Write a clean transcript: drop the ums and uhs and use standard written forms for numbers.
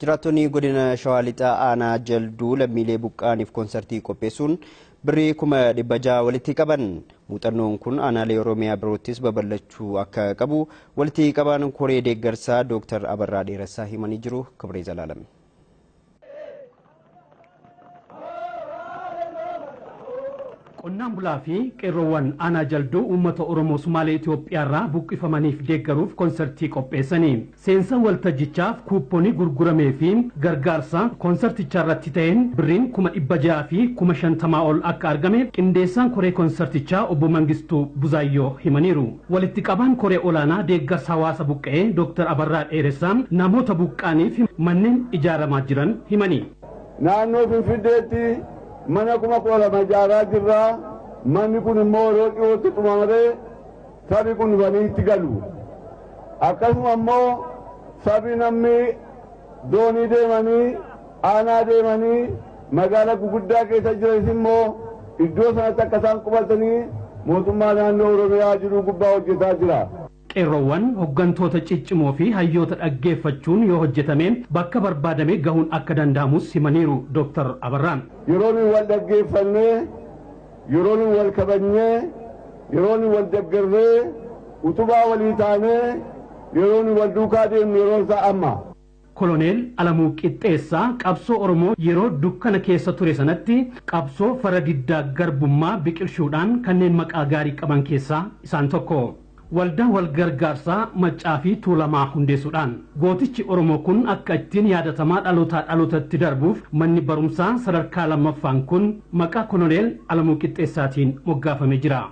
Jiraattonni godina Shawaa Lixaa aanaa Jalduu lammiilee buqqaaniif koonsartii qopheessuun birrii 600,000 walitti qaban. Muuxannoon kun aanaalee Oromiyaa biroottis babal'achuu akka qabu walitti qabaan koree deeggarsaa Dooktar Abarraa Dheeressaa himanii jiru. Kibree Zalaalam. Qonnaan bulaa fi qeerroowwan aanaa Jalduu uummata Oromoo Sumaalee Itoophiyaarraa buqqifamaniif deeggaruuf koonsartii qopheessanii. Seensa waltajjichaaf kuuppoonii gurguramee fi gargaarsa koonsartichaa irratti ta'een birriin 650,000 ol akka argame qindeessaan koree koonsartichaa obbo Mangistuu Buzaayyoo himaniiru. Walitti qabaan koree olaanaa deeggarsa hawaasa buqqa'ee Dooktar Abarraa Dheeressaa namoota buqqaaniif manneen ijaaramaa jiran himanii. Naannoo Finfinneetti mana 12,000 ijaaraa jirra. Manni kun immoo yeroo dhiyootti xumuramee sabi kun dhufanii itti galu. Akkasuma immoo sabi namni doonii deemanii, aanaa deemanii, magaalaa guguddaa keessa jiranis immoo iddoo sanatti akka isaan qubatanii mootummaa naannoo Oromiyaa jiru gubbaa hojjetaa jira. Qeerroowwan hooggantoota ciccimoo fi hayyoota dhaggeeffachuun yoo hojjetame bakka barbaadame gahuun akka danda'amus himaniiru Dooktar Abarraan. Yeroo nuyi wal dhaggeeffannee, yeroo nuyi wal kabajnee, yeroo nuyi wal deeggarree, utubaa walii taanee, yeroo nuyi wal duukaa deemnu yeroo isaa amma. Koloneel Alamuu Qixxeessaa qabsoo Oromoo yeroo dukkana keessa ture sanatti qabsoo fara diddaa garbummaa biqilchuudhaan kanneen maqaa gaarii qaban keessaa isaan tokko. Waldaa wal gargaarsaa Maccaa fi Tuulamaa hundeessuudhaan gootichi Oromoo kun akka ittiin yaadatamaa dhalootaa dhalootatti darbuuf manni barumsaa sadarkaa lammaffaan kun maqaa Koloneel Alamuu Qixxeessaatiin moggaafamee jira.